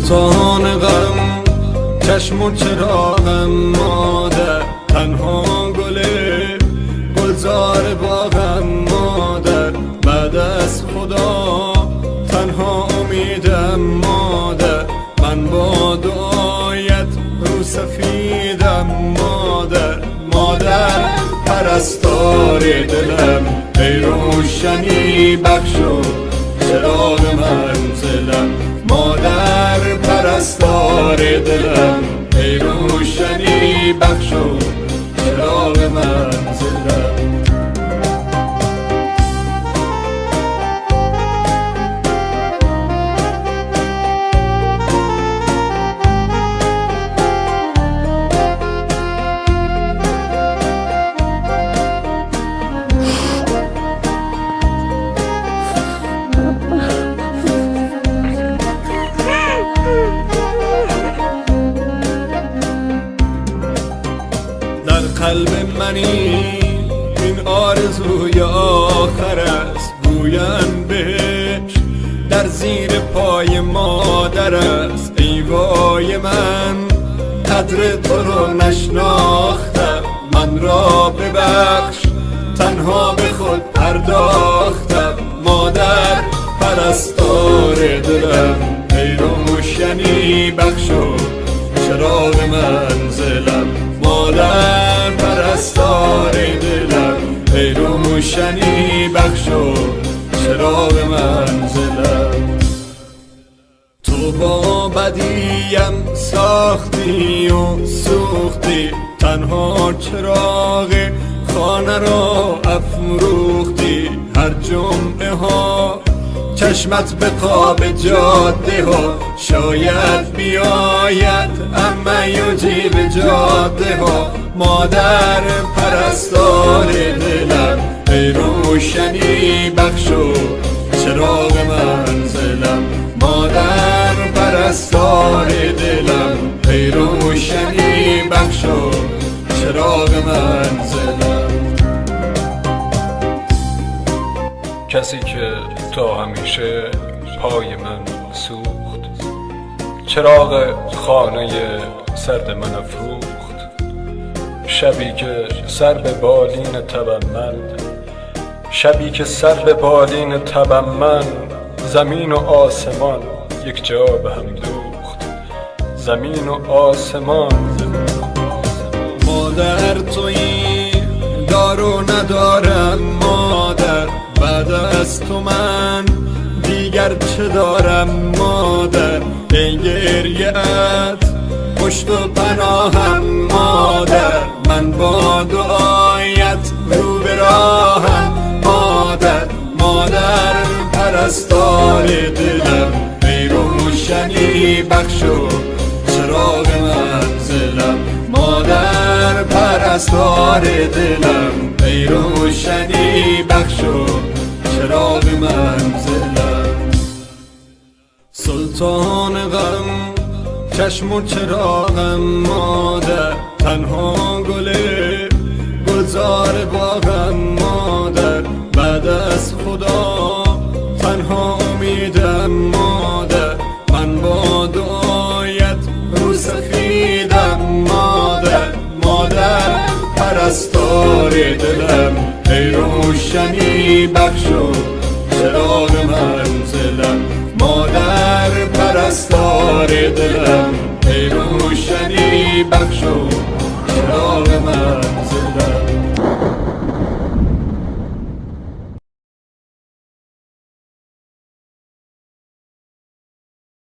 سلطان غم چشم و چراغم مادر، تنها گل گلزار باغم مادر، بعد از خدا تنها امیدم مادر، من با دعایت رو سفیدم مادر. مادر پرستار دلم، ای روشنی بخش و چراغ منزلم. مادر پرستار دلم، ای روشنی بخش و چراغ منزلم. در قلب منی این آرزوی آخر است، گویم بهش در زیر پای مادر است. ای وای من قدر تو رو نشناختم، من را ببخش تنها به خود پرداختم. مادر پرستار دلم، ای روشنی بخش و چراغ منزلم. مادر پرستار دلم، ای روشنی بخش و چراغ منزلم. تو با بدیم ساختی و سوختی، تنها چراغ خانه را افروختی. هر جمعه ها چشمت به قاب جاده ها، شاید بیاید اما یجیب جاده ها. مادر پرستار دلم، ای روشنی بخش و چراغ منزلم. مادر پرستار دلم، ای روشنی بخش و چراغ منزلم. کسی که تا همیشه پای من سوخت، چراغ خانه سرد من افروخت. شبی که سر به بالین تبم من، شبی که سر به بالین تبم من، زمین و آسمان یک جا به هم دوخت، زمین و آسمان. مادر تویی دارو ندارم مادر، بعد از تو من دیگر چه دارم مادر. ای گریه ات پشت و پناهم مادر، من با دعایت رو به راهم مادر. مادر پرستار دلم، ای روشنی بخش و چراغ منزلم. مادر پرستار دلم، ای روشنی بخش و چراغ منزلم. سلطان غم چشم و چراغم مادر، تنها گل گلزار باغم مادر، بعد از خدا تنها امیدم مادر، من با دعایت رو سفیدم مادر. مادر پرستار دلم، ای روشنی بخش و چراغ منزلم. مادر پرستار دلم، ای روشنی